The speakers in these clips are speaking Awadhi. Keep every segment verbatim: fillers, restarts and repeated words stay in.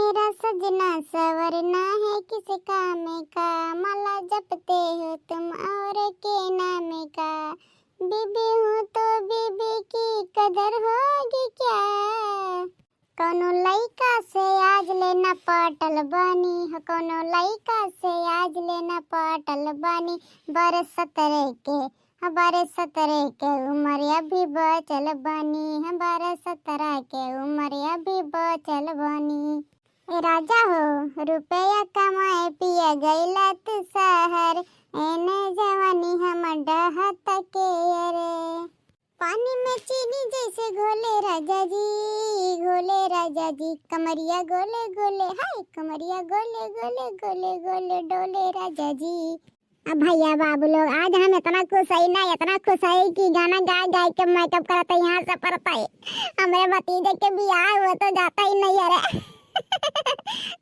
मेरा सजना संवरना है किस काम का, माला जपते हो तुम और के नाम का। बीबी हूँ तो बीबी की कदर होगी क्या? कौनो लइका से आज ले न पटल बानी हो, कौनो लइका से आज ले न पटल बानी। बरस सतरे के, हाँ, बरस सतरे के उमर अभी बचल बानी, हाँ, बरस सतरा के उमर अभी बचल बानी। ए राजा हो, रुपया कमाए पिया गइला तू शहर, एने जवानी हम डहत के रे। पानी में चीनी जैसे घोले राजा जी, घोले राजा जी, कमरिया गोले गोले, हाय कमरिया गोले गोले, गोले गोले डोले राजा जी। अब भैया बाबू लोग, आज हम इतना खुश है ना, इतना खुश है कि गाना गा गा के मेकअप करत है, यहाँ से परत है। हमरे भतीजे के बियाह हो तो जात ही नहीं है रे।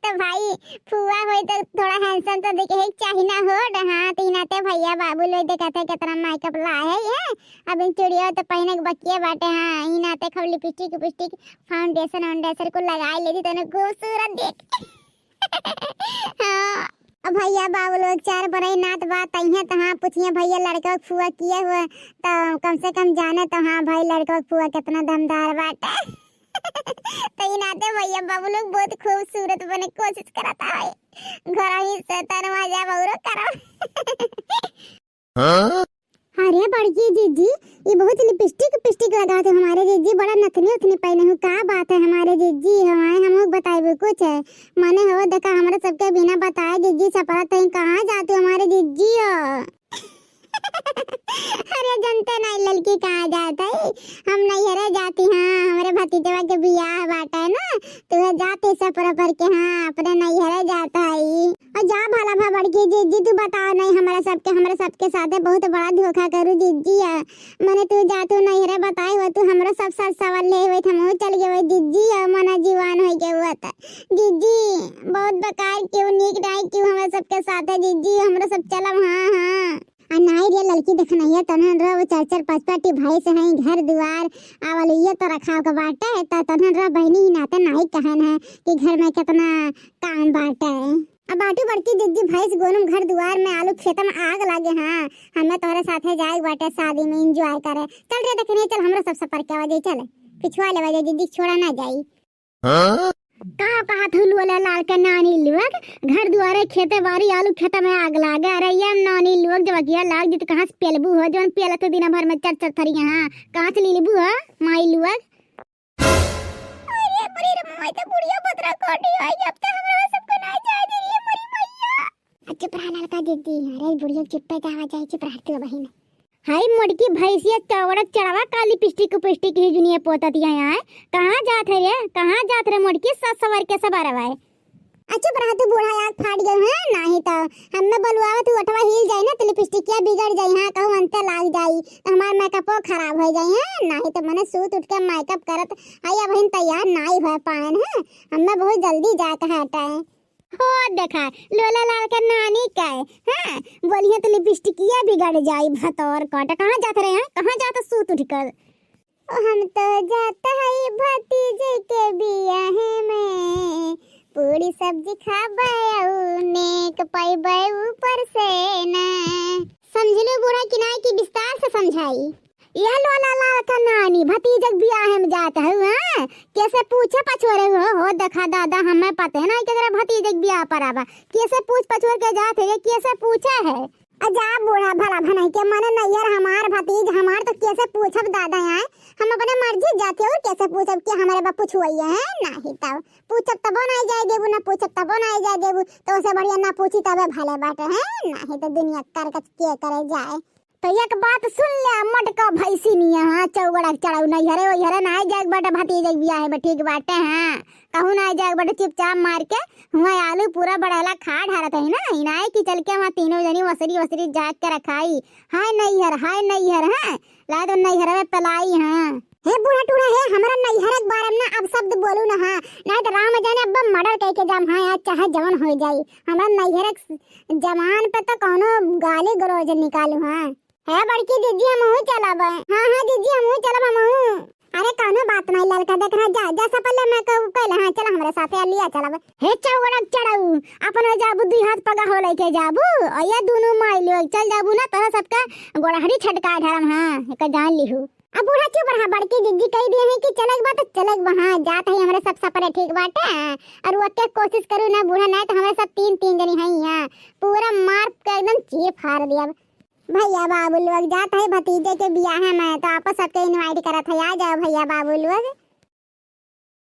तो भाई, फुआ होई तो थोड़ा handsome तो दिखे के चाही ना हो। हाँ, तो इनाते भैया बाबू लोग देखत है कितना मेकअप लाए है ये। अब इन चूड़िया तो पहने के बकिए बाटे। हाँ, इनाते खूब लिपस्टिक उपिस्टिक, फाउंडेशन वाउंडेशन को लगाए लेती तो खूबसूरत देख। हाँ, अब भैया बाबू लोग चार बरई नात बात अइहें तो हाँ, पूछिए भैया लड़का के फुआ किए हुए, तो कम से कम जाने तो हाँ भाई, लड़का के फुआ कितना दमदार बाटे। तो इनाते भैया बाबू लोग बहुत खूबसूरत बने कोशिश करता है, घर ही से तनवा जा बौरो करो। हाँ? अरे बड़की जिज्जी, ये बहुत लिपस्टिक पिस्टिक लगात हो हमारे जिज्जी, बड़ा नथनी उथनी पहने हो, का बात है हमारे जिज्जी? हमारे हम लोग बताए कुछ है, माने हो देखा, हमारे सबके बिना बताए जिज्जी सपरा तई कहाँ जाते हो हमारे जिज्जी हो? अरे जनते नहीं लड़की कहाँ जात है, हम नैहरे जाती हाँ, हमरे भतीजवा के बियाह बाटे ना, तो वह जाते सपरा पर के, हाँ, अपने नैहरे जात है। और जा भला भा बड़की जिज्जी, तू बताओ नहीं हमरा सबके, हमरा सबके साथे बहुत बड़ा धोखा करू जिज्जी है। मने तू जा, तू नैहरे बताए हुआ, तू हमरा सब साथ सवाल ले हुए, हम चल गए हुए जिज्जी है, मना जीवान हो गए हुआ था। जिज्जी, बहुत बेकार क्यों, नीक नाई क्यों हमरा सबके साथे जिज्जी, हमरा सब चलब, हाँ, हाँ। आ नाई रे लड़की देखना है, तनहन रह वो चार चार पाँच पाँच टी भाई से हैं, घर दुआर, आवल ये तो रखाव के बाटे, त तनहन रह बहनी ही नाते नाई कहन है कि घर में कितना काम बाटे। अब बाटू बड़की जिज्जी भैंस गोनम घर दुआर में आलू खेत में आग लागे, हाँ, हमें तोहरे साथे जाए बाटे शादी में enjoy करे। चल रे देखने, चल हमरो सब सपर के आवाज चल, पिछुआ लेवा जाए जिज्जी, छोड़ा ना जाई। हाँ? का कहत हूँ लोला लाल के नानी लोग, घर दुआरे खेते बारी आलू खेत में आग लागे। अरे ये नानी लोग जब अगिया लाग जी तो कहाँ से पेलबू हो, जौन पेलत हो दिन भर में चर चर थरी, हाँ, कहाँ से लीलबू हो माई लोग? अरे बड़ी रे माई, तो बुढ़िया बतरा काटी आई, अब तो हमरा सबको ना जाए दे रही है, मरी मैया। आ, चुप रहा ललका दीदी, अरे बुढ़िया चुप्पे जावा जाए, चुप रह तू बहिन। हाय मोटकी भैंसिया चौड़क चढ़वा का लिपस्टिक उपिस्टिक ही जुनिया पोतत यहाँ है। कहाँ जात है रे, कहाँ जात रे मोटकी, सज सवर के सबर आवे। आ, चुप रहा तू बूढ़ा, आँख फाट गए हैं, नाही तो हमें बलुआवा तू अठवा हिल जाई ना तो लिपस्टिकिया बिगड़ जाई, हाँ, कहूँ अंते लाग जाई तो हमार मेकअपो खराब हो जाई है, नाही तो मने सूत उठ के मेकअप करत आई, अब हम तैयार नाही हो पाएन है, हमें बहुत जल्दी जाए के हटे। हो देखा, लोला लाल के नानी के, हाँ, बोलिए तो लिपस्टिकिया बिगड़ जाई, भतौर काट। कहाँ जात रहे हैं, कहाँ जात सूत उठ कर? ओ, हम तो जात हई भतीजे के बियाहे में, पूरी सब्जी खाबे अउ नेक पइबे ऊपर से ना। समझलू बूढ़ा कि नाई कि विस्तार से समझाई? यह लोला लाल का नानी भतीजक बियाह में जात हऊ, हाँ? कैसे पूछे पछोरे हो, हो देखा दादा, हमें पते ना केकरे भतीजक बियाह पर आबा। कैसे पूछ पछोर के जात है, कैसे पूछे है? आ जा बूढ़ा भला भनई के, मने नैहर हमार भतीज हमार, तो कैसे पूछब दादा आए? हम अपने मर्जी जाते और कैसे पूछब कि हमारे बा पूछुआइए हैं? नाही तब पूछब तबो ना जाए देबू, ना पूछब तबो ना जाए देबू, तो उसे बढ़िया ना पूछी तबे भले बाटे हैं, नाही तो दुनिया करकट के करे जाए। तो एक बात सुन ले, मटका भैंसी निया, हाँ, चौगड़ा के चढ़ाऊ नैहरे, ओहरे ना जाए के बाटे, भतीजे के बियाह में ठीक बाटे, हाँ, कहूँ ना जाए के बाटे, चुपचाप मार के हुआं आलू पूरा बड़ेला खा ढारत है ना, इनाए कि चल के वहाँ तीनों जनी वसरी वसरी जाग के रखाई, हाय नैहर, हाय नैहर, हाँ, ला तो नैहर में पलाई, हाँ। हे बूढ़ा टूढ़ा, हे, हमरा नैहर के बारे में ना अब शब्द बोलू ना, हाँ, नहीं तो राम जाने अब मर्डर कह के जाम, हाँ, आज चाहे जवन हो जाई, हमरा नैहर के जबान पे तो कौनो गाली गलौज निकालू, हाँ। हे बड़की दीदी, हमहू चलब। हाँ, हाँ दीदी, हमहू चलब, हमहू। अरे कौनो बात नहीं ललका, देख रहा, जा जा सपल्ले में कहू कहले, हाँ चल हमरे साथे लिया चलब। हे चौगड़क चढ़ऊ, अपन जाबू दुई हाथ पगा हो लेके जाबू, और ये दोनों माई लोग चल जाबू ना, तोरा सबका गोड़हरी छटका धरम, हाँ एक जान लिहू। अब बूढ़ा चुप रहा, बड़की जिज्जी कही दिए हैं कि चलेक बा तो चलेक बा, हाँ जात है हमरे सब सपरे ठीक बाटे, और वो के कोशिश करू ना बूढ़ा, नहीं तो हमरे सब तीन तीन जनी हैं यहाँ, पूरा मार के एकदम चीर फाड़ दिया। भैया बाबू लोग जात है भतीजे के बियाह में, तो आप सबके इनवाइट करत है, आ जाओ भैया बाबू लोग।